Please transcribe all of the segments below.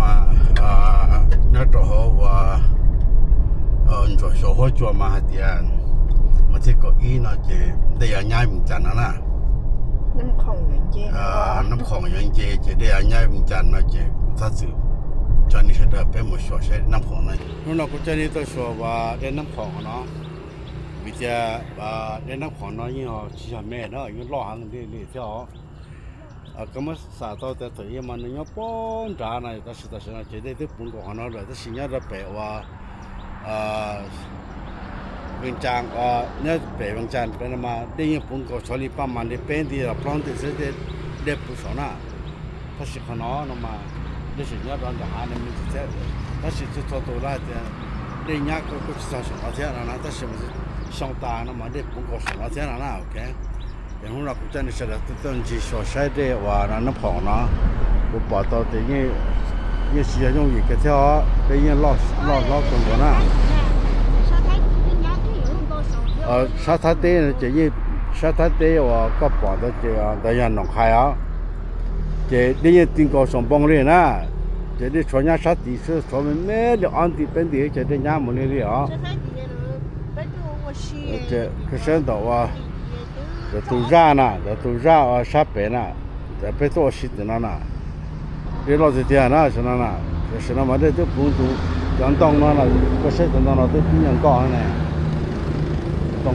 嘛，啊，那时候我，呃，左手后座嘛，还点，我这个一呢，就得要伢用站了啦。น้ำของหยวนเจ อ่า น้ำของหยวนเจ จะได้เอาย้ายวิงจันทน์เนาะ เจ ถ้าสืบ จอห์นนี่เสด็จไปหมด ชัวร์ใช้น้ำของนะ นู่นเนาะ กูเจ้านี่ตัวชัวร์ว่าได้น้ำของเนาะ วิทยา อ่า ได้น้ำของเนาะ ยี่ห้อ ชิชาเมะเนาะ ยี่ห้อ หังเรื่อยๆ เท่า เอ่อ ก็มาสาต่อแต่ตัวเองมันเนาะ ป้อนดานะ แต่สุดท้ายนะ จะได้ตัวปรุงของเนาะเลย แต่สิ่งนี้เราแปลว่า เอ่อ เวียงจันทน์ เอ่อ เนี่ยแปลเวียงจันทน์ เป็นมา ได้ยินปรุงของสอลีประมาณได้เป็นที่เราพร้อมที่จะได้ ได้ปรุงสอนนะ ถ้าสิขอเนาะ เนาะมา ได้สิ่งนี้เราจะหาในมือแท้ ถ้าสิจะตัวตัวได้แต่ได้ยากก็ ก็จะสอนเราเท่านั้นนะ ถ้าสิมันช่องตาเนาะมา ได้ปรุงของสอนเราเท่านั้นนะ โอเค อย่างของเรา กูจะในสระต้นจีสอใช้ได้ว่านะ น้ำของเนาะ กูปอดต่อแต่นี่ นี่เสียยงอีกกระเทาะ ได้ยินรอด รอด รอดตรงตัวนะ เอ่อ ชาทาเต้เนี่ย จะยิน ชาทาเต้ว่าก็ปอดต่อเจอ แต่ยันหนองคายอ่ะ เจได้ยินติงกอสองปองเลยนะ เจได้ชวนยาชาติเสื้อสองแม่เดี๋ยวอันที่เป็นดี เจได้ยาหมดเลยอ่ะ เจ คือเช่นต่อว่า แต่ตูจ้านะ แต่ตูจ้า เอ่อ ชาเปนะ แต่ไปตัวชิดนั่นนะ เดี๋ยวเราจะเตียนะ ฉะนั้นนะ แต่ฉะนั้นมาได้ตัวปรุงตูจอนต้องนั่นนะ ก็ใช้จอนต้องเราตัวปรุงอย่างก่อนนั่นแหละ ต้อง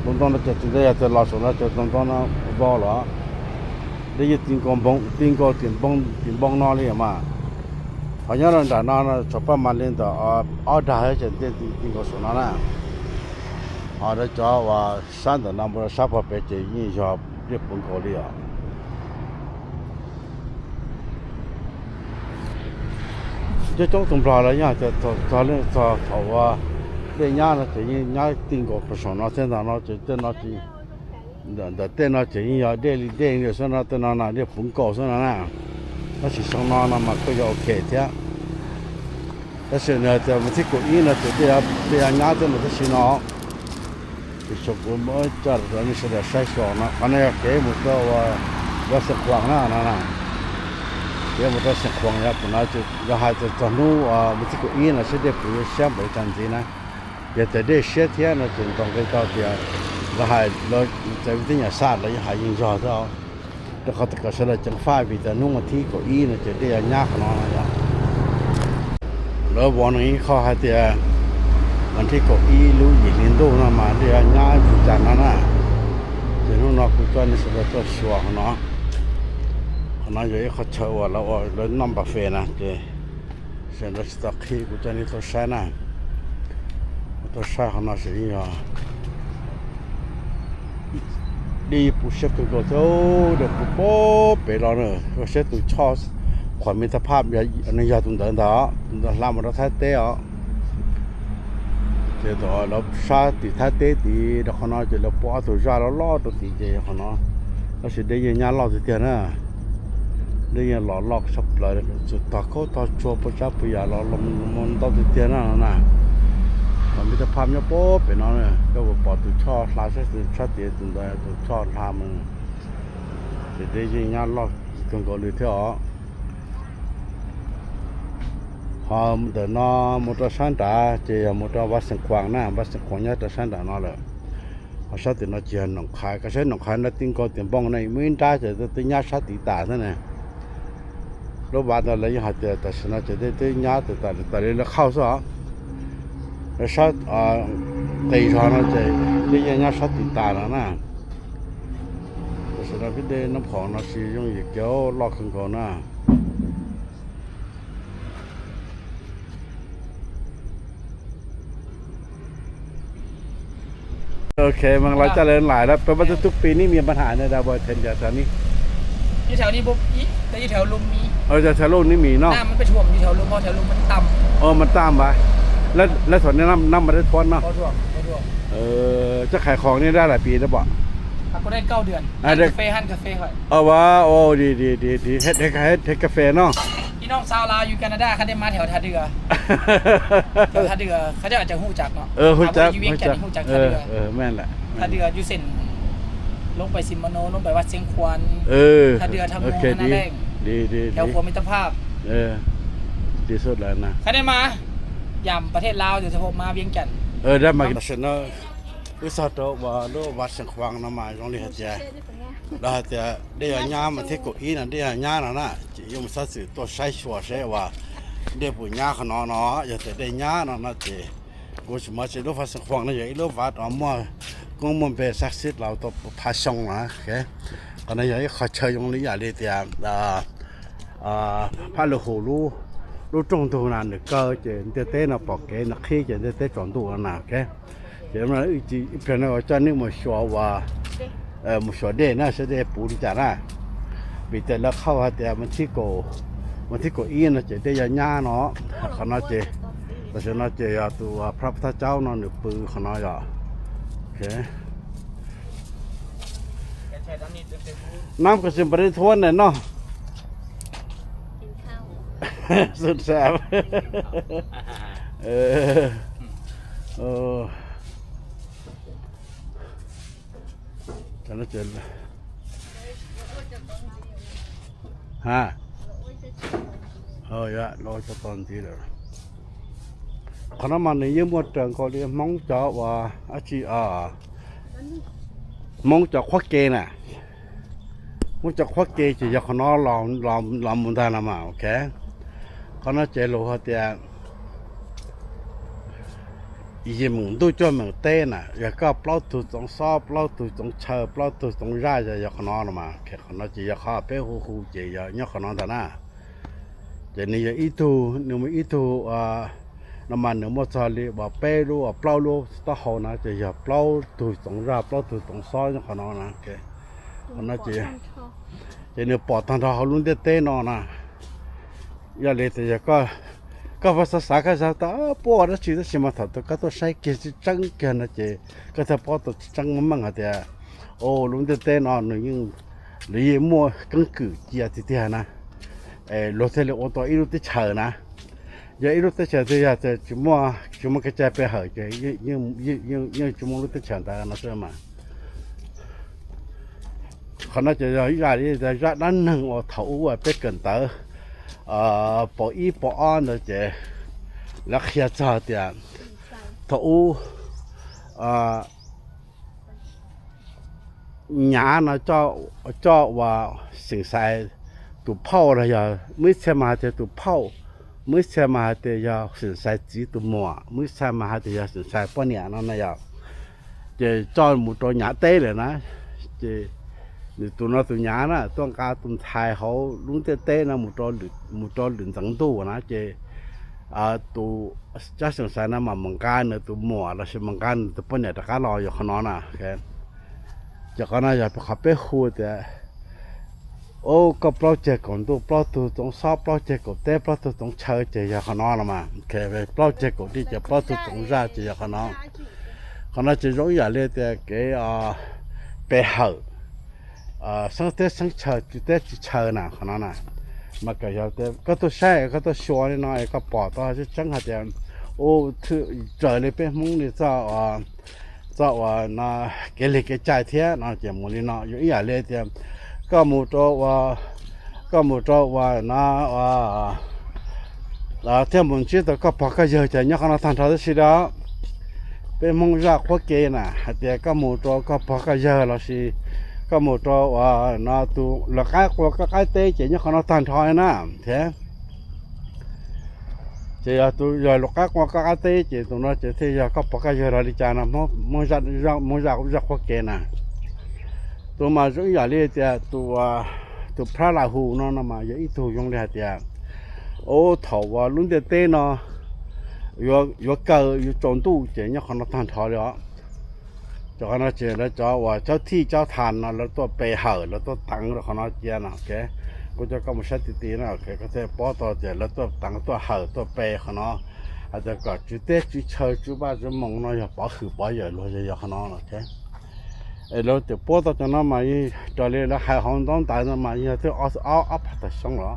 ต้องต้องจะจะได้จะรอสนแล้วจะต้องต้องนะ บ่เหรอ ได้ยินติงกองบง ติงกองติงบง ติงบงนอนเลยมา พอย้อนหลังจากนั้นนะ ชาวบ้านมาเล่นต่อ เอา เอาได้ให้ฉันเต้นติงกองสนนะ เอาได้จ่อว่า สານຕະນຳບໍລິສັດ ເພາະເປັນເຈົ້າຍິງຊອບ ລຽບເບິ່ງເກົາຫຼີອອກ ຈະຈົ່ງຕົງບລາລະຍະ ຈະ ຈະ ຈະ ເພາະວ່າ ເລຍຍານະ ຈະຍິງຍາຕິງກໍປະສອນເນາະ ເສັ້ນທາງເນາະ ຈະ ເສັ້ນເນາະ ຈະ ເດ ເດ ເຕັ້ນເນາະ ຈະຍິງຍາເດລີເດງເດຊະນະ ເຕັ້ນນານາ ລຽບເບິ່ງເກົາຊະນະນະ ລະຊິຊ່ອງນອນນະ ມັນກໍຈະໂອເຄເທຍ ແຕ່ເສນອ ຈະມາທີ່ເກົາອີນະ ຈະ ເດ ເດຍາຍາເຕັ້ນນະ ຈະຊິເນາະ Pichok umur jar dan sudah saya suang nak. Karena ya ke muka wa wa sekuang na na na. Ya muka sekuang ya pun aja. Ya hai tu tanu ah mesti ko ina sede pu siam bai tan zina. Ya tadi sia tia na tun tong kai tau tia. La hai lo tai mesti nya sa la ya hai yin jo tau. ແລ້ວເຂົາກໍສະເໜີຈັ່ງຟ້າວິຕານຸວັນທີເກົ້າອີນະ ຈະໄດ້ຍາກເນາະ ແລ້ວວອນນີ້ເຂົາໃຫ້ແຕ່ວັນທີເກົ້າອີ ລູກຍິງລິນໂດນະ ມາໄດ້ຍາກຈັງນັ້ນນະ ຈະນຸນອກກຸຈອນໃນສະເວຕໂຕຊວເນາະ ຂະນາດຢູ່ເຂົາເຈົ້າວ່າລາວ ລາວນຳປາເຟນະ ເຈ Senda sitaki kutani tosana. Tosa hana siya. Di pusat ko to de po pe lo ne. Ko se tu chos. Kwa mi ta phap ya ne ya tun da da. Tun da la ma ta te ya. ເຈໂຕລາວຊາຕິທາເຕຕິດອກຂະເນາະ ເຈລາວປົວໂຕຢາລາວລໍໂຕຕິເຈຂະເນາະ ລາວຊິໄດ້ຍານຍາລອດຕິເຕຍນະ ໄດ້ຍານຫຼອດລອກສັບເລີຍ ສຸດຕາໂຄຕາຊົວປະຈັບປະຍາລອດລະມົນຕອດຕິເຕຍນະນະ ມັນມີແຕ່ພາບຍາໂປເປັນເນາະ ເຈົ້າບໍ່ປອດຕຸຊອດລາຊະຊາເຕຕຸນໄດຕຸຊອດລາມັນ ຊິໄດ້ຍານຍາລອດ ເກີນກໍລືເທື່ອ Hom de no motor sanda, je motor Wat Seng Kuang na, Wat Seng Kuang nya ta sanda no le. Asa ti no je Nong Khai, ka se Nong Khai na ting ko ting bong na, mi ta je ti nya sa ti ta sa na. Lo ba da le ha te ta sa na je ti ti nya ti ta ta le le khao sa. Le sa a ti sa na je ti nya sa ti ta na na. Sa na ki de nam khong na si yong ye kyo lo khong ko na. ໂອເຄ ມັນລາວຈະເລີນຫຼາຍແລ້ວ ແປວ່າທຸກໆປີນີ້ມີບັນຫາແນວໃດບໍ່ ເທນດຽວແຖວນີ້? ຢູ່ແຖວນີ້ບໍ່ມີ ແຕ່ຢູ່ແຖວລຸ່ມມີ. ເອີ ແຕ່ແຖວລຸ່ມນີ້ມີເນາະ ນ້ຳມັນໄປຖ້ວມຢູ່ແຖວລຸ່ມ ເພາະແຖວລຸ່ມມັນຕ່ຳ. ເອີ ມັນຕ່ຳຫວາ? ແລ້ວ ແລ້ວແຖວນີ້ນ້ຳ ນ້ຳບໍ່ໄດ້ຖ້ວມເນາະ? ບໍ່ຖ້ວມ ບໍ່ຖ້ວມ. ເອີ ເຈົ້າຂາຍຂອງນີ້ໄດ້ຫຼາຍປີແລ້ວບໍ່? ຫາກໍໄດ້ເກົ້າເດືອນ. ຮ້ານກາເຟ ຮ້ານກາເຟຂ້ອຍ. ເອີ ວ່າ ໂອ້ ດີໆໆ ເຮັດ ເຮັດ ເຮັດ ເຮັດກາເຟເນາະ. ພີ່ນ້ອງຊາວລາວຢູ່ແຄນາດາ ຄັນໄດ້ມາແຖວທ່າເຮືອ ແຖວທ່າເຮືອ ເຂົາເຈົ້າອາດຈະຮູ້ຈັກເນາະ. ເອີ ຮູ້ຈັກ ຢູ່ວຽງຈັນ ຮູ້ຈັກທ່າເຮືອ. ເອີ ເອີ ແມ່ນແຫຼະ ທ່າເຮືອຢູ່ເສັ້ນ ລົງໄປສິມມະໂນ ລົງໄປວັດຊຽງຂວັນ. ເອີ ທ່າເຮືອທຳໂມງ ໂອເຄ ນະ ດີ ແລງ. ດີໆໆ ແຖວຂົວມິດຕະພາບ ເອີ ດີສຸດແລ້ວນະ ຄັນໄດ້ມາຢາມປະເທດລາວ ໂດຍສະເພາະມາວຽງຈັນ ເອີ ໄດ້ມາກິນ ນາຊຽວແນວ ອຸດສາຫະກຳວ່າໂລກວັດຊຽງຂວາງນະ ມາໂຮງຮຽນເຈ ລະເຈ ໄດ້ຍາມາທີ່ເກົ້າອີນະ ໄດ້ຍານະ ນະ ຍາມາຊາສືຕົວໄຊຊົວເຊວ່າ ໄດ້ປຸນຍາຂະໜອນເນາະ ຢາກແຕ່ໄດ້ຍານະ ນະເຈ ກູຊິມາເຈໂລກວັດຊຽງຂວາງນະ ຢາກອີໂລກວັດອອມມົວ ກົງມົວເປສັກສິດລາວຕົວພາຊົງນະ ໂອເຄ ກໍນະ ຢາກຂໍເຊີຍຍົງລິຢາລີເຕຍ ອ່າ ອ່າ ພະລູກຫູ ລູກ ລູກຕົງດູນະ ນະເກີເຈນເຕເຕນະ ປອກເກນະ ຄີເຈນເຕເຕຈອນດູນະ ໂອເຄ ເຈມາອີກ ອີກເທື່ອໜຶ່ງ ຈານນີ້ໝູ່ຊົວວ່າ ເອີ ໝູ່ຊົວເດນະ ເຊເດປູລິຈານະ ມີແຕ່ລະເຂົ້າຫາແຕ່ມັນທີ່ໂກ ມັນທີ່ໂກອີນະ ເຈເດຍາຍາເນາະ ຂະນະເຈ ລະຊະນະເຈ ຍາຕົວພະພຸດທະເຈົ້າເນາະ ໜຶ່ງປືຂະນະຍາ ໂອເຄ ນ້ຳກໍຊິບໍ່ໄດ້ຖ້ວນແຫຼະເນາະ ກິນເຂົ້າ ສຸດແຊບ ເອີ ເອີ ຈັ່ງນັ້ນເຈົ້າ ຮະ ເອີ ຢາ ລໍຈະຕອນທີ່ແລ້ວ ຂະນະມານີ້ຍືມໝົດເຕີງກໍເລີຍ ມົງຈອວ່າ ອາຊີອາ ມົງຈອຄວັກເກນະ ມຸຈາຄວາເກຈະຢາກຂະໜອລອມ ລອມ ລອມມຸນທານາມາ ໂອເຄ ຂະໜອດເຈໂລຮະເຕຍ ອີຢິມດຸຈວນເມືອງເຕນະ ຢາກກໍເປົ່າຕູຕົງຊອບ ເປົ່າຕູຕົງເຊີ ເປົ່າຕູຕົງຢາ ຢາກຂະໜອນາມາ ໂອເຄ ຂະໜອດເຈຢາກຂະເປຫູເຈຢາກຂະໜອນທານາ ເຈນີ້ຢາກອີທູ ໜຶ່ງມີອີທູ ອາ ນ້ຳມັນເນື້ອໝົດຊາລີ ບໍ່ເປໂລ ເປົ່າໂລ ຕະເຮົານະ ຈະຢ່າເປົ່າຕູຕົງຣາ ເປົ່າຕູຕົງຊອຍຂອງເຮົານະ ໂອເຄ ອັນນັ້ນຈະ ຈະເນື້ອປອດທາງເຮົາລຸນເຕເຕນອນນະ ຢ່າເລແຕ່ຢ່າກໍ ກໍພາສາສາກະສາຕາ ປອດຊິຕະຊິມາຖອດ ກໍຕ້ອງໃຊ້ເກຈິຈັງເກນະເຈ ກໍຖ້າປອດຕົວຈັງມາມັງຫາແຕ່ ໂອ ລຸນເຕເຕນອນ ໜຶ່ງ ຫຼື ມົວກັງກືເຈຍຕິເຕນະ ເອ ໂລເທເລໂອຕອ ອີລຸເຕເຊີນະ ຢາອີລຸເຕເຊີເຕຍາເຕຈິມົວ ຈິມົວກະຈາຍໄປເຫີເຈ ຍືມ ຍືມ ຍືມ ຍືມຈິມົວລຸເຕເຊີນຕານະເຊີມາ ຂະນະຈະຢາ ຢາ ຢາ ຢາດ້ານໜຶ່ງ ໂອ ເຖົ້າອູ້ເປັກເກີນເຕີ ເອີ ປອອີປອອນເນາະເຈ ແລ້ວເຄຍຈາເຕຍ ເຖົ້າອູ້ ເອີ ຍານະເຈົ້າ ເຈົ້າວ່າສິງໄຊຕູເຜົ່າລະຍາ ມື້ແຊມາເຕຕູເຜົ່າ ມື້ແຊມາເຕຍາສິງໄຊຈີຕູໝໍ້ ມື້ແຊມາເຕຍາສິງໄຊປ້ອນຍານະນະຍາ ເຈເຈົ້າໝູ່ໂຕຍາເຕເລີຍນະ ເຈ ໜຶ່ງຕູນອຕູຍານະ ຕ້ອງການຕຸນທາຍເຮົາລຸງເຕເຕນະ ໝູ່ໂຕ ໝູ່ໂຕລຶນສັງຕູນະ ເຈ ອາ ຕູ ຈາກສຽງສາຍນຳມາມັງການເນ ຕູໝໍລະຊິມັງການ ຕູປ້ອນແນຕະກາລໍຢູ່ຂະໜອນນະ ໂອເຄ ຈາກນັ້ນຢາກໄປເຂົ້າໄປຮູ້ແຕ່ ໂອ ກໍເປົ່າເຈກົນຕູ ເປົ່າຕູຕົງຊອບ ເປົ່າເຈກົນເຕ ເປົ່າຕູຕົງເຊີ ເຈຢາຂະໜອນນະມາ ໂອເຄ ເປົ່າເຈກົນດີ ເຈເປົ່າຕູຕົງຢາ ເຈຢາຂະໜອນ ຂະໜອນຈະຍົກຢາເລແຕ່ເກ ອາ ເປເຫີ ອາ ສັງເຕສັງເຊີ ຈິເຕຈິເຊີນະ ຂະໜອນນະ ມັນກະຢາແຕ່ ກໍໂຕໃຊ້ ກໍໂຕຊວຍເນາະ ກໍປອດຕໍ່ຈະຈັງຫາແຕ່ ໂອ ຖືເຈີເລເປມຸງນີ້ເຈົ້າ ອາ ເຈົ້າວ່ານະ ເກເລເກຈາຍເທຍເນາະ ເຈໝູ່ນີ້ເນາະ ຢູ່ອີຫຍັງເລເຕຍ ກໍໝູ່ໂຕວ່າ ກໍໝູ່ໂຕວ່ານະ ວ່າ ອາ ເທຍໝູ່ຈິດ ກໍພໍກະເຢີ ຈະຍອກຂະນອນທານທອດຊິດາ ເປັນມົງຢາກຄົວເກນະ ຫາເຕຍກໍໝູ່ໂຕ ກໍພໍກະເຢີລະຊິ ກໍໝູ່ໂຕວ່ານະ ຕູລະກາຍຄົວກະກາຍເຕ ຈະຍອກຂະນອນທານທອດນະ ເທ ເຈຍາຕູຢາລູກກາກວາກາເຕ ເຈຕູນອເຈເທຍາກໍປະກາຍາລາລິຈານະ ໂມ ໂມຍາ ໂມຍາ ໂມຍາໂຄເກນະ ຕູມາຈຸຍາເລເຕຍ ຕູ ຕູພະລາຫູເນາະ ນະມາຍາອີຕູຍົງເດເຕຍ ໂອ ເຖົ້າວ່າລຸນເຕເຕເນາະ ຢູ່ ຢູ່ເກີ ຢູ່ໂຈນຕູ້ ເຈຍອກຂະນອນທານທອດເລີຍ ເຈົ້າຄະນະເຈ ແລະ ເຈົ້າວ່າເຈົ້າທີ່ເຈົ້າທານນະ ແລ້ວຕົວເປເຫີ ແລ້ວຕົວຕັງ ແລ້ວຄະນະເຈນະ ໂອເຄ ກູເຈົ້າກໍມາຊັດຕິຕິນະ ໂອເຄ ກໍເທປອຕອເຈ ແລ້ວຕົວຕັງ ຕົວເຫີ ຕົວເປຄະນະ ອາດຈະກໍຈຸເຕ ຈຸເຊີ ຈຸບ້າ ຈຸມົງເນາະ ຢ່າປອຂືປອເຢີໂລ ຢ່າຄະນະ ໂອເຄ ເອີ ແລ້ວເຕປອຕອຈະນະມາ ຕອນເລລະໄຫເຮົາຕ້ອງຕາຍນະມາ ເຕອອ ອອ ອອ ພັດຕະຊອງລະ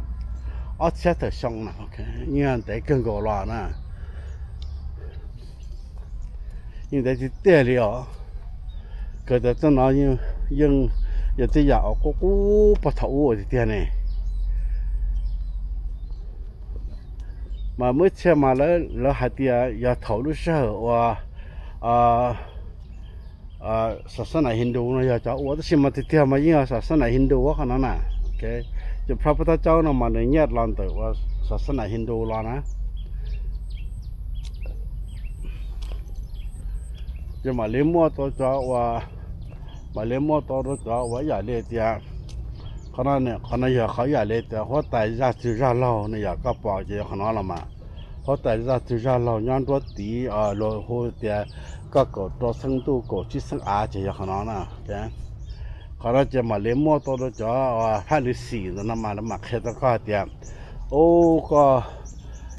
ອອ ເຊຍເຕີຊອງນະ ໂອເຄ ຍານແຕ່ເກີງກໍລະນະ ຍານແຕ່ຕິເຕເລີອ ເກີດແຕ່ຕອນນອນຍັງ ຍັງ ຍັງຕິຢາອອກກູກູປະທະອູຕິເຕເນ嘛，每次嘛，了，了还得要讨论时候，我，啊，啊，ศาสนาฮินดูเนาะ อยากจะอวด แต่สิมาติดเตียวมายิ่งเอาศาสนาฮินดูว่าขนาดน่ะ โอเค จะพระพุทธเจ้าเนาะ มาในเงียดลอนเตอว่าศาสนาฮินดูลอนนะ จะมาเลี้ยงมั่วตัวจอว่า มาเลี้ยงมั่วตัวจอว่าอย่าเลี้ยงเตีย ขนาดเนี่ย ขนาดอย่าเขาอย่าเลี้ยงเตีย หัวไตย่าจืออย่าเล่าเนี่ย อย่าก็ปอกจะขนาดละมา เพราะแต่ละถือยาเหล้ายอนตัวตี เอ่อ โลโฮเตีย ก็โกรธตัวซึ่งตู้โกรธที่ซึ่งอาเจียขนาดน่ะ แก ขนาดจะมาเลี้ยงมั่วตัวจอ เอ่อ พระฤาษีตัวนั้นมาแล้วมาเคสก็เตีย โอ้ ก็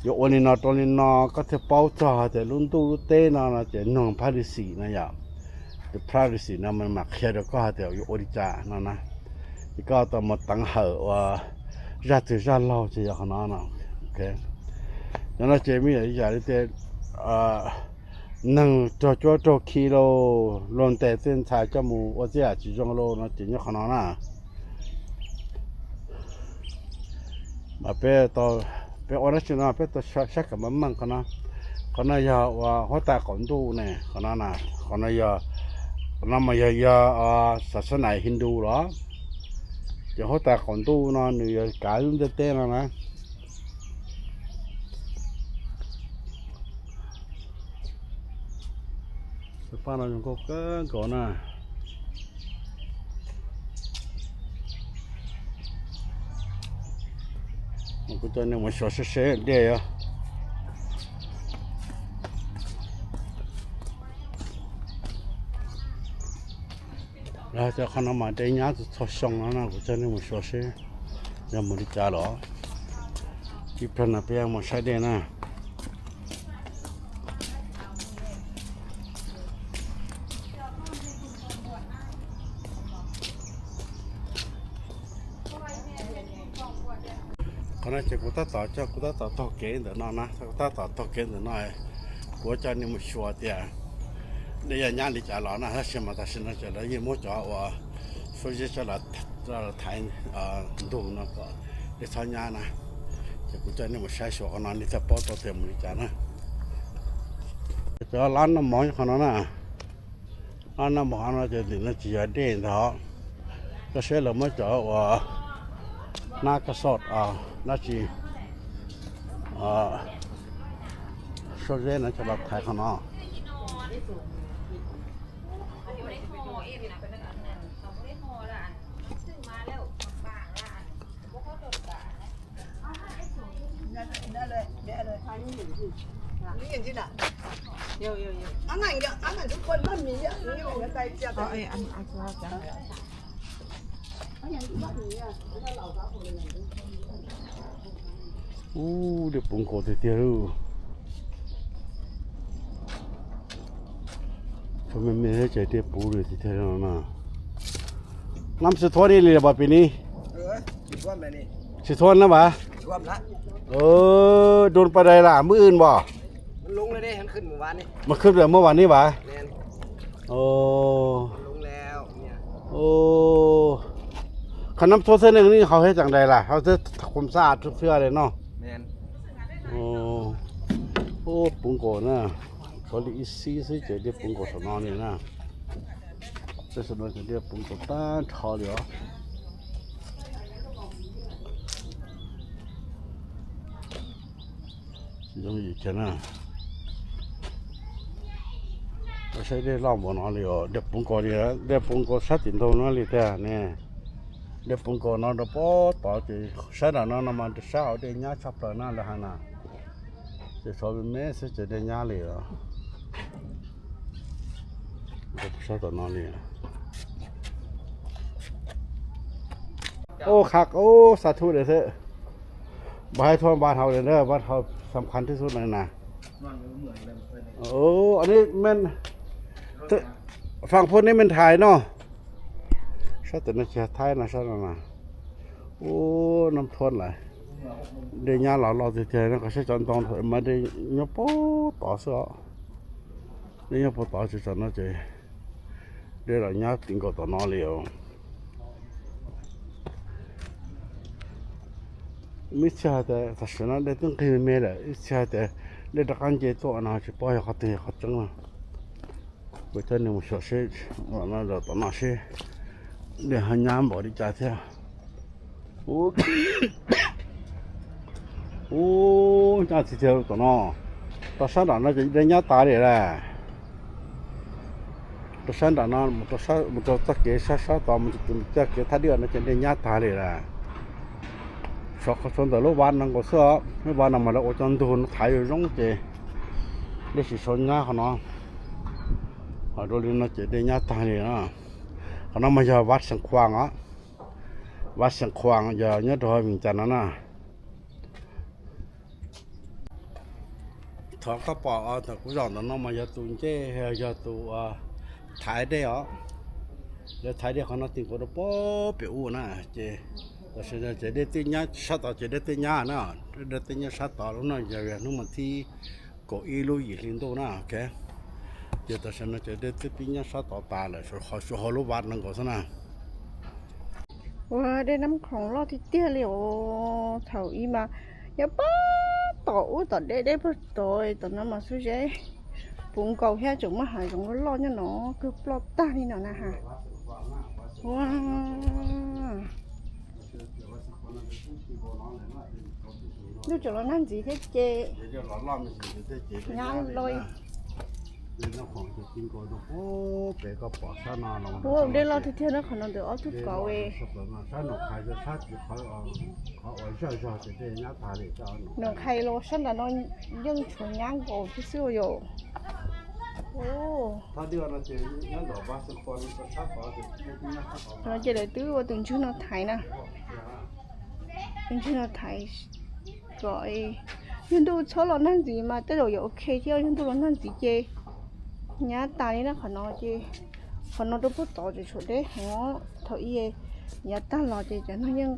อยู่โอนินอตัวนินอ ก็เทเป้าจอ แต่รุ่นตู้รุ่นเต้นอนนะ จะนองพระฤาษีนะ อย่า แต่พระฤาษีนะ มันมาเคสก็เตีย อยู่โอนิจานั่นนะ อีกก็ต้องมาตั้งเหอะว่า ญาติญาติเราจะอย่างนั้นเนาะ โอเค อย่างนั้นเจมีอย่างที่เต เอ่อ หนึ่ง ตัวตัวตัวกิโล รวมแต่เส้นทางจมูก ว่าจะอาจจะจงโลเนาะ เจเนี่ยขนาดน่ะ มาเป้ต่อ เป้ออนัชนะ เป้ต่อชักกับมันมั่งขนาด ขนาดยาว่าหัวตาก่อนดูเนี่ย ขนาดน่ะ ขนาดยา ขนาดมายายา อ่า ศาสนาฮินดูเหรอ จะหัวตาก่อนดูเนาะ หนึ่งยากายุ่งเต้นแล้วนะ စပားတော့ ကျွန်တော်ကကောနာ ကိုကျွန်တော်မရှောရှေရှေတဲ့ရ แล้วจะขนมมาได้ยาจะทอดช่องแล้วนะ กูจะนี่มาชัวร์เช่ยามือจาหรอ ที่พระนาเปียมาใช้ได้นะ ခဏချေ ကိုတတ်တာ ကျ ကိုတတ်တာ တော့ကဲ တဲ့နော် နော် ကိုတတ်တာ တော့ကဲ တဲ့နော် ကိုကျ နေ မရှော် တဲ့ နေ ရ ည လေး ကျ လော နော် ဟ ရှေ မ တ ရှေ နော် ကျ လ ရေ မော ကျ ဝ ဆို ရေ ကျ လ ထိုင် ဒုံ နော် က လေး ထောင် ည နော် ကျ ကိုကျ နေ မ ရှော် ရှော် က နော် နေ တ ပေါ် တော့ တဲ့ မ လေး ကျ နော် ကျ လ နော် မော ခ နော် နော် အနမဟနတေနချီယဒိန်သောကရှဲလမကျော်ဝါနာကဆော့အာနာချီအာဆိုရဲနချလတ်ထိုင်ခနော โอ้ เดี๋ยวปรุงโกะเตียวๆ ดู ทำไมไม่ให้ใจเตี้ยปูเลยทีเดียวนะ น้ำสิท่วมนี่เลยบ่ปีนี้ เออ สิท่วมแล้วนี่ สิท่วมแล้วบ่ ท่วมละ เออ โดนปานใดล่ะ มื้ออื่นบ่ มันลงเลยเด้ มันขึ้นเมื่อวานนี่ มันขึ้นแต่เมื่อวานนี้บ่ แม่น โอ้ มันลงแล้วเนี่ย โอ้ คันน้ำท่วมเทื่อหนึ่งนี่เขาเฮ็ดจั่งใดล่ะ เขาจะทำความสะอาดทุกเทื่อเลยเนาะ แม่น โอ้ โอ้ ปรุงโกะนะ เขาลิอีซีซื้อเจอเดี๋ยวปรุงโกะสนอนี่นะ แต่สนอจะเดี๋ยวปรุงโกะต้านทอเลยเหรอ ยังอยู่แค่นั้น ก็ใช้ได้รอบบ่เนาะเลยเหรอ เดี๋ยวปรุงโกะดีแล้ว เดี๋ยวปรุงโกะซัดติ่นโตเนาะเลยแต่เนี่ย เดี๋ยวปรุงโกะเนาะ เดี๋ยวปอต่อจะใช้หน่อยเนาะ น้ำมันจะใช้เอาได้ง่ายชอบเลยนะแล้วฮะนะ จะชอบเป็นแม่ซื้อจะได้ง่ายเลยเหรอ เดี๋ยวใช้ต่อนอนเลยอะ โอ้ คัก โอ้ สาธุเด้อเถาะ บ่ให้ท่วมบ้านเฮาเด้อ บ้านเฮาสำคัญที่สุดเลยนะ โอ้ อันนี้แม่น ฝั่งพุ้นนี่แม่นไทยเนาะ ใช่ แต่ในเขตไทยนะ ใช่แล้วนะ โอ้ น้ำท่วมหลาย ได้ย่าหลายรอบทีเดียวนะ ก็ใช้จอนตองถอยมาได้ยกโป๊ะต่อเสื้อ ได้ยกโป๊ะต่อจุดจอนนะเจ ได้หลายย่าติงก็ต่อนอนเลยอ่ะ Mít cha te ta shna de tun qi me le, mít cha te de ta kan je to na chi pa ya ka te ka chang na. Ko ta ne mo sha she, na na da ta na she. De ha nyam bo di cha te. Ô. Ô, cha ti te to no. Ta sa da na je de nya ta le la. ຕະຊານດານອນ ມໍເຕີຊາ ມໍເຕີຕະເກຊາຊາຕໍ່ ມໍເຕີຕະເກທາເດືອນ ຈະໄດ້ຍາຕາເລີຍລະ. ຊອກເຂົາຊົນແຕ່ໂລບານນັງກໍເຊາະ ໂລບານນຳມາແລ້ວ ໂອຈັນດູນໄຖລົງເຈ ໄດ້ຊິຊົນຍາເຂົາເນາະ. ເຂົາໂດລິນເນາະ ເຈໄດ້ຍາຕາເລີຍເນາະ. ເຂົານຳມາຢາວັດຊຽງຂວາງອະ ວັດຊຽງຂວາງ ຢາເນີດອຍວິງຈັນນະນະ. ເຂົາກໍປອກເອົາແຕ່ກູຢອງຕອນນອນມາຢາຕູເຈ ຢາຕູ ອາ ໄທເດອ ຢາໄທເດ ເຂົານອນຕິງໂກໂດໂປເປອູນະ ເຈ ຕາເຊເຈເດຕິຍາ ຊາຕອເຈເດຕິຍານະ ເດຕິຍາຊາຕອ ລູກນ້ອງຢາວຽນນຸມາທີ ໂກອີລູກຢີລິນໂຕນະ ໂອເຄ ເຈ ຕາເຊນະເຈເດຕິປິຍາຊາຕອຕາເລີຍ ຂໍ ຂໍໂຮລູບາດນຳກໍຊະນະ. ວ່າໄດ້ນ້ຳຂອງຫຼອດທີ່ເຕ້ຍເລີຍ ໂອ ເຖົ້າອີ່ມາ ຢ່າປ້າຕໍ່ອູ່ຕໍ່ເດະເດະເພິ່ນໂຕຍ ຕອນນັ້ນມາຊູເຈ ປຸງເກົາແຮຈົງມາຫາຈົງຫຼອດຍາເນາະ ຄືປອດຕານີ້ເນາະນະຫາ ວ້າ ດູຈະລອນນັ້ນຊິເທເຈ ງາມລອຍ. ໂອ້ ໄດ້ລອດເທື່ອໆເນາະ ຂອງນ້ອງເດີອອກທຸດເກາະເວ ໜອງໄຄໂລຊັນດານອນ ຍັງສວຍງາມກວ່າທີ່ຊື່ຢູ່. ໂອ້ ເຮົາເຈໄດ້ຕື້ວ່າຕຶງຊື່ນອນໄທນະ ຕຶງຊື່ນອນໄທ ກອຍ ຍອນດູໂຊໂລນັນຈີມາເຕໂລໂອເຄ ທີ່ຍອນດູໂລນັນຈີເຈ ຍາຕານີ້ນະ ຂອນອເຈ ຂອນອໂຕໂປໂຕຈະໂຊເດ ໂຫ ເທົ່າອີເອ ຍາຕາລອເຈ ຈະນອນຍັງ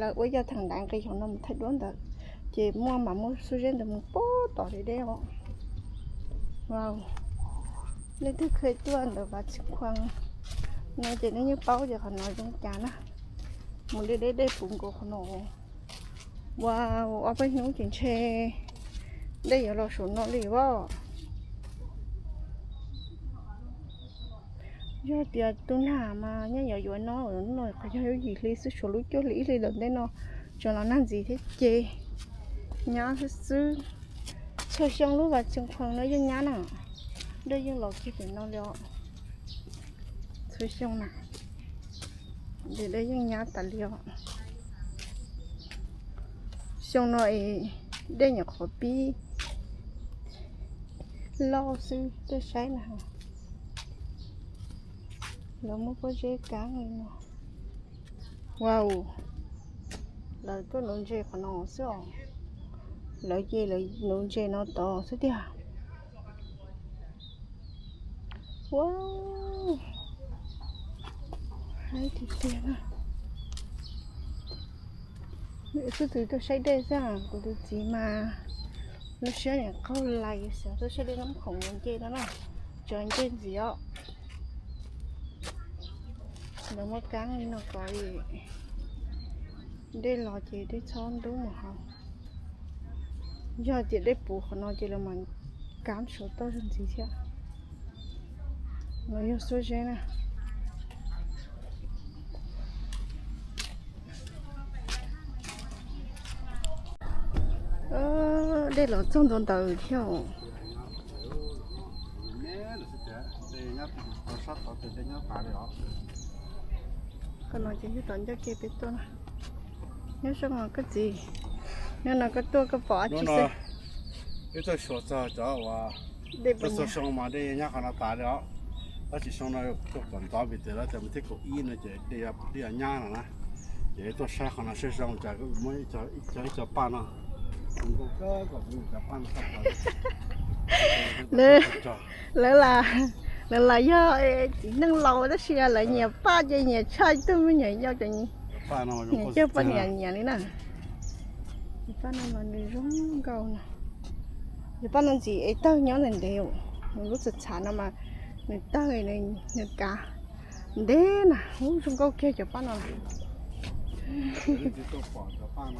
ລະອວຍຍາທາງດ່າງກະຍອງນຳໄທດ້ວນດາ ເຈ ມົວມາມົວຊູເຈນດະ ໂປໂຕເດເດ ວ້າວ ໃນທີ່ເຄີຍຕົວອັນເດບາຊິຄວັງ ນອເຈ ໃນຍາເປົາເຈ ຂອນອຍົງຈານະ ໝູເດເດເດປຸງໂກຂອນອ Wow, apa nu kinche. Dei yo lo so no li wo. Yo tia tu na ma nya yo yo no no ko yo yi li su so lu kyo li li lo de no. Cho lo nan zi te che. Nya su su. Cho xiong lu wa ching khong no yo nya na. Dei yo lo ki de no lo. Cho xiong na. ເດ ໄດ້ຍັງຍາຕາຫຼຽວ ຊ່ວງໜ້ອຍ ໄດ້ຫຍັງຂໍປີ້ ລໍຊື້ຕົວໃຊ້ນະ ລາວມາພໍເຈກາງເລີຍເນາະ ວ້າວ ລາວຕົວໜູນເຈຂອງນ້ອງເສືອ ລາວເຈ ລາວໜູນເຈນ້ອງຕໍ່ ສຸດຍອດ. Wow. Hai ti tia na. Ni su tu to sai de sa, ko tu ti ma. Lo sia ni ko lai sa, to sai de nam khong yan je na na. Jan je ji o. Lo ma kang ni no ko i. De lo je de chon du mo ha. ຢາກຈະໄດ້ປູຂະໜອນເຈລະມັນກາມໂຊໂຕຊັນຊີເຊຍ ລາວຢູ່ໂຊເຊນະ ເອີ ໄດ້ລອງຈ້ອງໂດນຕາເອີທ່ຽວ ຂະໜອນເຈນທີ່ຕອນເຈົ້າເກເປັນຕົ້ນນະ. ຍາສະໝອງກະຈີ ຍານອນກະຕົວກະປອອາຊີເຊ ເອີ ຕົວໂຊຈອຈອວ່າ ເດ ຕົວໂຊຊອງມາເດຍາຂະໜາດຕາເດ ລາວຊິຊອງນະຕົວກ່ອນຕອນບິເຕລາແຕ່ມັນເທກເກົ້າອີນະເຈ ເດຍາ ເດຍານະນະ ເຈຕົວຊາຂະໜາດເຊຊອງຈາກກໍບໍ່ຈອຈອຈອປານະ ມັນກໍກໍມີຈອປານະ ເລີ ເລີລາ ເລີລາ ຍາ ເອ ໜຶ່ງເຫຼົ່າຕະເຊຍລະ ຍາປາເຈຍາຊາຍຕຸມຍາຍອກຈະ Pana ma yo. Yo pa ni ani ani na. Pana ma ni rong gao na. Yo pana ji e ta nyo na de yo. Ni lu sa cha na ma. Ni ta ni ni ka. De na. Hu rong gao ke yo pana. Ni ti to pa yo pana.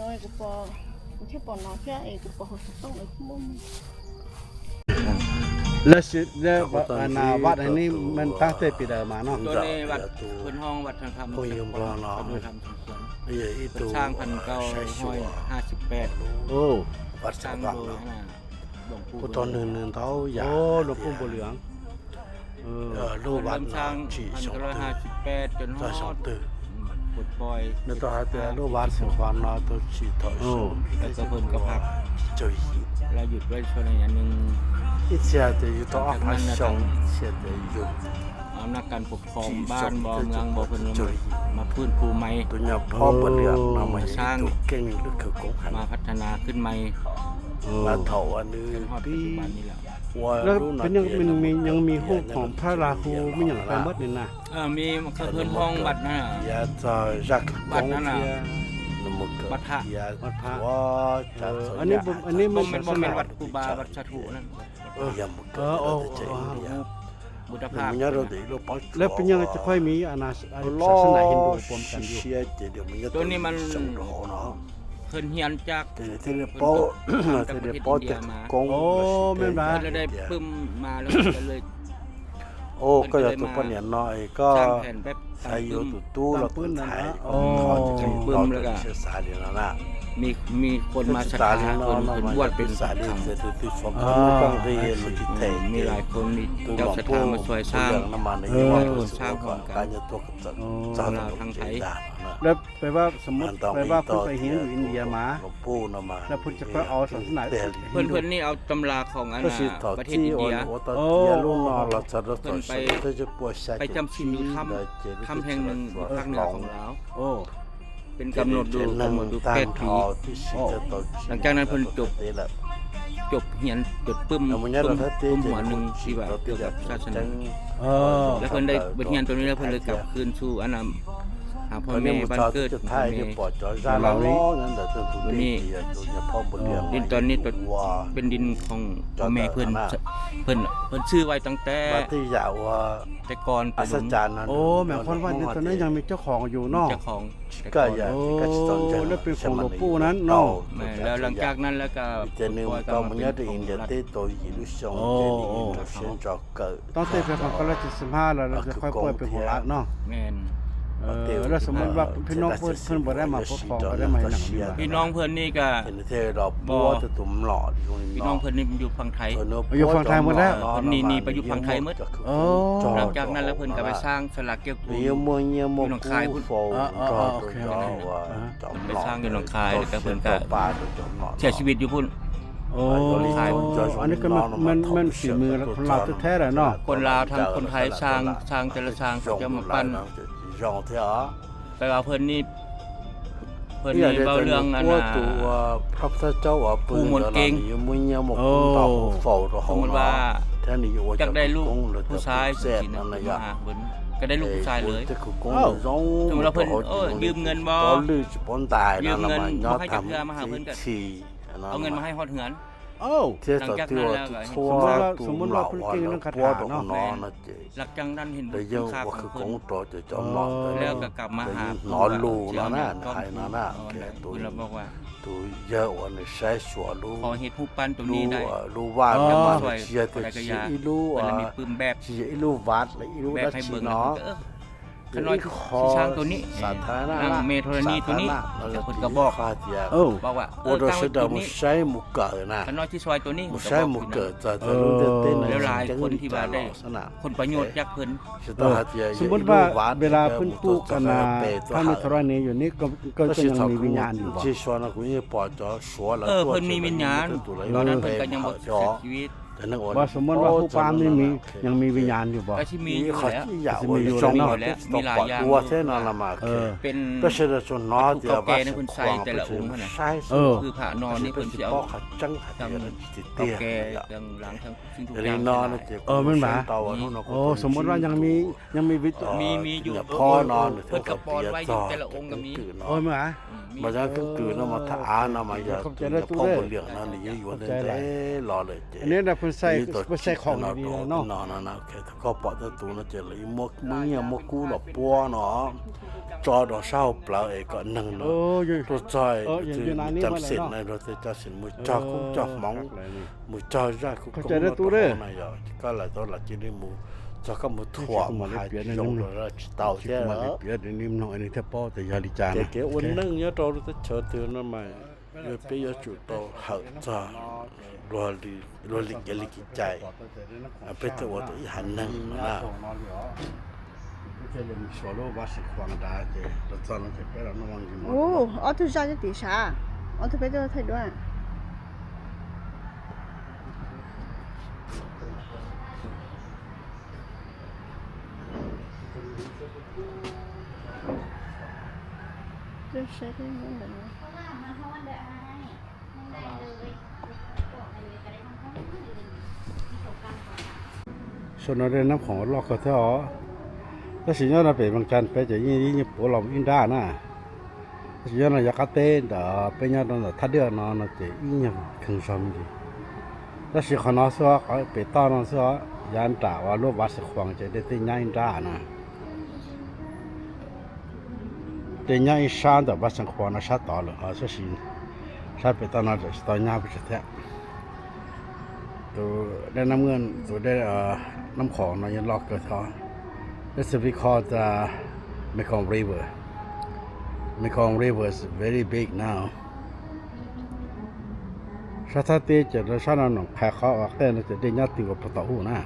ນ້ອຍກວ່າ ປ ເທບ ປ ນ ເທ ເອ ກວ່າ ປ ຫົກ ຕ້ອງເອີຍ ບໍ່ມີ ແລ້ວຊິ ແລ້ວ ອັນນ່າ ວັດອັນນີ້ມັນຕັ້ງແຕ່ປີໃດມາເນາະ? ໂຕນີ້ວັດເພິ່ນຮ້ອງວັດທະນະທຳ ພວກຍມ ເພິ່ນຮ້ອງເນາະ ວັດທະນະທຳຊຸມຊົນ ເອີ ອີ່ ເພິ່ນສ້າງພັນເກົ້າຮ້ອຍຫ້າສິບແປດ ໂອ້ ວັດ ສ້າງໂດຍ ສະຫວ່າງເນາະ ອັນນ່າ ຫຼວງປູ່ ຜູ້ຕໍ່ໜຶ່ງໜຶ່ງເທົ່າຢາ ໂອ້ ຫຼວງປູ່ບົວເຫຼືອງ ເອີ ເອີ ໂລວັດ ເລີ່ມສ້າງພັນເກົ້າຮ້ອຍຫ້າສິບແປດ ຈົນຮອດ ອືມ ປົດປ່ອຍ ໃນຕອນເວລາໂລວັດສະຫວ່າງເນາະ ໂຕຊິເທົ່າ ໂອ້ ແລ້ວກໍເພິ່ນກໍພັກ ເຈົ້າ ລະຢຸດໄວ້ຊົ່ວໄລຍະໜຶ່ງ ອີກເທື່ອຈະຢູ່ຕໍ່ ພັກຊ່ວງ ເທື່ອຈະຢູ່ ເອົານັກການປົກຄອງບ້ານບໍ່ ເມືອງບໍ່ ເພິ່ນມາຟື້ນຟູໃໝ່ ໂຕຍາວພໍເບິດເລື່ອງເນາະ ມາສ້າງ ໂຕເກັ່ງ ຫຼືຄືກົງ ມາພັດທະນາຂຶ້ນໃໝ່ ເອີ ມາເທົ່າອັນນີ້ ປີ ແລ້ວເປັນຫຍັງມັນມີ ຍັງມີຮູບຂອງພະລາຫູ ມີຫຍັງໄປໝົດນີ້ນະ? ເອີ ມີ ເພິ່ນຮ້ອງວັດນັ້ນນະ ວັດນັ້ນນະ ວັດພະ ວັດພະ ເອີ ອັນນີ້ບໍ່ ອັນນີ້ບໍ່ແມ່ນ ບໍ່ແມ່ນວັດຄູບາ ວັດສາທຸນັ້ນ ເອີ ເອີ ໂອ້ ບຸດຕະພາບ ແລ້ວເປັນຫຍັງຈະຄ່ອຍມີ ອັນນ່າ ສາສະໜາຮິນດູປະກັນຢູ່? ໂຕນີ້ມັນ ເພິ່ນຮຽນຈາກ ໂອ້ ແມ່ນບໍ່? ເພິ່ນໄດ້ປຶ້ມມາ ແລ້ວເພິ່ນກໍເລີຍ ໂອ້ ກໍຢາກຈະປະເນຍນ້ອຍກໍ ສາຍຢູ່ຕູ້ຕູ້ລາວໄທ ໂອ້ ເຂົາຈະເປັນປຶ້ມ ແລ້ວກໍມີ ມີຄົນມາສັດທາເພິ່ນ ເພິ່ນບວດເປັນພະ ມີຫຼາຍຄົນ ມີເຈົ້າສັດທາມາຊ່ວຍສ້າງ ເອີ ສ້າງພ້ອມກັນ ລາວທັງໄທ ແລ້ວແປວ່າ ສົມມຸດ ແປວ່າເພິ່ນໄປຮຽນຢູ່ອິນເດຍມາ ແລ້ວເພິ່ນຈະໄປເອົາສາສະໜາ ເພິ່ນ ເພິ່ນນີ້ເອົາຕຳລາຂອງອັນ ປະເທດອິນເດຍ ໂອ້ ເພິ່ນໄປ ໄປຈຳສິນຢູ່ຖ້ຳ ຖ້ຳແຫ່ງໜຶ່ງຢູ່ພາກເໜືອຂອງລາວ ໂອ້ ເປັນກຳນົດຢູ່ ກຳນົດຢູ່ແປດປີ ໂອ້ ຫຼັງຈາກນັ້ນເພິ່ນຈົບ ຈົບຮຽນຈົບປຶ້ມ ປຶ້ມ ປຶ້ມຫົວໜຶ່ງທີ່ວ່າກ່ຽວກັບສາສະໜາ ເອີ ແລ້ວເພິ່ນໄດ້ບົດຮຽນຕົວນີ້ແລ້ວ ເພິ່ນເລີຍກັບຄືນສູ່ອັນນະ ຫາພໍ່ແມ່ບ້ານເກີດຂອງພໍ່ແມ່ ລາວນີ້ ນີ້ ດິນຕອນນີ້ເປັນດິນຂອງພໍ່ແມ່ເພິ່ນ ເພິ່ນ ເພິ່ນຊື້ໄວ້ຕັ້ງແຕ່ ແຕ່ກ່ອນໄປດົນ ໂອ້ ໝາຍຄວາມວ່າໃນຕອນນັ້ນຍັງມີເຈົ້າຂອງຢູ່ເນາະ ເຈົ້າຂອງ ແຕ່ກ່ອນ ໂອ້ ນັ້ນເປັນຂອງຫຼວງປູ່ນັ້ນເນາະ ແມ່ນ ແລ້ວຫຼັງຈາກນັ້ນແລ້ວກໍປ່ອຍກັນມາເປັນຂອງລັດ ໂອ້ ຕັ້ງແຕ່ປີສອງພັນເກົ້າຮ້ອຍເຈັດສິບຫ້າແລ້ວ ແລ້ວຈະຄ່ອຍປ່ອຍເປັນຂອງລັດເນາະ ແມ່ນ ເອີ ແລ້ວສົມມຸດວ່າພີ່ນ້ອງເພິ່ນ ເພິ່ນບໍ່ໄດ້ມາປົກຄອງ ບໍ່ໄດ້ມາເຮັດຫຍັງ ພີ່ນ້ອງເພິ່ນນີ້ກໍບໍ່ ພີ່ນ້ອງເພິ່ນນີ້ຢູ່ຝັ່ງໄທ ຢູ່ຝັ່ງໄທໝົດແລ້ວ ເພິ່ນໜີ ໜີໄປຢູ່ຝັ່ງໄທໝົດ ໂອ້ ຫຼັງຈາກນັ້ນແລ້ວເພິ່ນກໍໄປສ້າງສາລາແກ້ວຕູນຢູ່ໜອງຄາຍພຸ້ນ ເອີ ເອີ ເອີ ໂອເຄ ໂອເຄ ເພິ່ນໄປສ້າງຢູ່ໜອງຄາຍ ແລ້ວກໍເພິ່ນກໍເສຍຊີວິດຢູ່ພຸ້ນ ໂອ້ ອັນນີ້ກໍແມ່ນ ແມ່ນ ແມ່ນຝີມືຄົນລາວແທ້ໆແຫຼະເນາະ ຄົນລາວທັງຄົນໄທສ້າງ ສ້າງແຕ່ລະສ້າງເຂົາເຈົ້າມາປັ້ນ ແປວ່າເພິ່ນນີ້ ເພິ່ນນີ້ເວົ້າເລື່ອງອັນນ່າ ພະພຸດທະເຈົ້າວ່າ ຜູ້ມ່ວນເກັ່ງ ໂອ້ ສົມມຸດວ່າ ຢາກໄດ້ລູກຜູ້ຊາຍ ຊິມາຫາເພິ່ນ ກໍໄດ້ລູກຜູ້ຊາຍເລີຍ ເອີ ສົມມຸດວ່າເພິ່ນ ເອີ ຢືມເງິນບໍ່ ຢືມເງິນບໍ່ໃຫ້ຈັກເທື່ອ ມາຫາເພິ່ນກໍ ເອົາເງິນມາໃຫ້ຮອດເຮືອນ ເອົ້າ ຫຼັງຈາກນັ້ນແລ້ວກໍເຫັນ ສົມມຸດວ່າ ສົມມຸດວ່າເພິ່ນເກັ່ງເລື່ອງຄາຖາເນາະ ແມ່ນ ຫຼັງຈາກນັ້ນເຫັນບຸນຄຸນຄ່າຂອງເພິ່ນ ເອີ ແລ້ວກໍກັບມາຫາເພິ່ນ ເຊື່ອໃນການ ເພິ່ນລະບອກວ່າ ຂໍເຮັດຮູບປັ້ນໂຕນີ້ໄດ້ ເອີ ຊ່ວຍເທົ່າໃດກໍຊ່ວຍ ເພິ່ນລະມີປຶ້ມແບບ ແບບໃຫ້ເບິ່ງ ແລ້ວເພິ່ນກໍ ເອີ ຂ້ານ້ອຍຊິສ້າງໂຕນີ້ ນາງແມ່ທໍລະນີໂຕນີ້ ເພິ່ນກໍບອກ ເອີ ບອກວ່າ ເອີ ຕັ້ງໄວ້ຈຸດນີ້ ຂ້ານ້ອຍຊິຊ່ອຍໂຕນີ້ ເພິ່ນກໍບອກຢູ່ນັ້ນ ແລ້ວຫຼາຍຄົນທີ່ວ່າໄດ້ຜົນປະໂຫຍດຈາກເພິ່ນ ເອີ ສົມມຸດວ່າເວລາເພິ່ນປູກອັນນ່າ ຖ້າມີທໍລະນີຢູ່ນີ້ ກໍ ກໍ ກໍຍັງມີວິນຍານຢູ່ບໍ່? ເອີ ເພິ່ນມີວິນຍານ ຕອນນັ້ນເພິ່ນກໍຍັງບໍ່ເສຍຊີວິດ ວ່າສົມມຸດວ່າຮູບປັ້ນນີ້ມີ ຍັງມີວິນຍານຢູ່ບໍ່? ກໍຊິມີຢູ່ແຫຼະ ກໍຊິມີຢູ່ແຫຼະເນາະ ມີຫຼາຍຢ່າງຢູ່ ເອີ ເປັນວັດຖຸເກົ່າແກ່ທີ່ເພິ່ນໃສ່ແຕ່ລະອົງຫັ້ນນະ ເອີ ຄືພະນອນນີ້ເພິ່ນຊິເອົາ ເກົ່າແກ່ ເຄື່ອງລາງ ເຄື່ອງທຸກສິ່ງທຸກຢ່າງ ເອີ ແມ່ນຫວາ? ໂອ້ ສົມມຸດວ່າຍັງມີ ຍັງມີວິດ ມີ ມີຢູ່ ເພິ່ນກໍປອນໄວ້ຢູ່ ແຕ່ລະອົງກໍມີ ໂອ້ ແມ່ນຫວາ? ອືມ ມາຈາກຄືນນະ ມາທະອານະ ມາຢາກ ຂອບໃຈຫຼາຍ ຕູ້ເດີ ອັນນີ້ນະ ເພິ່ນໃສ່ ເພິ່ນໃສ່ຂອງດີໆເນາະ ກໍພໍຕະຕູນະ ເຈລະອີ່ມົກ ເມືອງເຍ ມົກກູດອກປົວເນາະ ຈອດອກເຊົາເປົ່າເອກະໜຶ່ງເນາະ ໂອ້ ໂຕຈອຍ ເອີ ຈຳສິນໃນໂຕຈຳສິນ ໝູ່ຈອກກຸ້ງຈອກໝອງ ໝູ່ຈອຍຢາກກຸ້ງຈອກໝອງນະ ກໍຫຼາຍໂຕຫຼາຍຈີ່ນີ້ໝູ່ ຈອກກັບໝູ່ຖົ່ວ ໝູ່ຫາຍຈົງໂຕລະຈິເຕົາແທ້ເນາະ ເປັນນິມນ້ອງອັນນີ້ແທ້ປ້ອ ແຕ່ຢາລິຈານະ ເກເກ ອວນໜຶ່ງຍາໂຕຕະເຊີນຕື່ມນຳໃໝ່ ເປັນຍາຈູໂຕເຮົາຈາ ລວລີ ລວລີເກລີກິໃຈ ອາເປັນຕະໂອຕະອີ່ຫັນໜຶ່ງນະ ໂອ້ ອອໂຕຈາຈະຕີສາ ອອໂຕເປໂຕໄທດ້ວຍ ໂຊນເອົາໄດ້ນຳຂອງລອກເຂົາແທ້ ແຕ່ຊິຍ້ອນວ່າໄປວຽງຈັນໄປຈະອີ່ ອີ່ໂປລອມອິນດານະ ຊິຍ້ອນວ່າຢາກະເຕນດາ ໄປຍາດນອນທ່າເດືອນອນເນາະ ເຈອີ່ຫຍັງເຄິ່ງຊອມດີ ແຕ່ຊິຂໍນອນເສືອ ເອົາໄປຕໍ່ນອນເສືອ ຍານຕາວ່າລົບວາດສະຂວາງ ຈະໄດ້ເຕຍາອິນດານະ ເຕຍາອິນຊານ ແຕ່ວາດສະຂວາງນະ ຊາຕອນເລີຍ ເອົາຊະຊິ ຊາໄປຕໍ່ນອນ ຈະຕໍ່ຍາວໄປຊະແທ້. ໂຕໄດ້ນ້ຳເງິນ ໂຕໄດ້ ເອີ ນ້ຳຂອງເນາະ ຍັງລອກເກີດເທາະ. This is because the Mekong River. Mekong River is very big now. ຊາທາເຕຈະໄດ້ຊານອນໜອງແພເຄາະອອກແຕ່ນະ ຈະໄດ້ຍາດຕິວກັບປະຕອຫູນະ.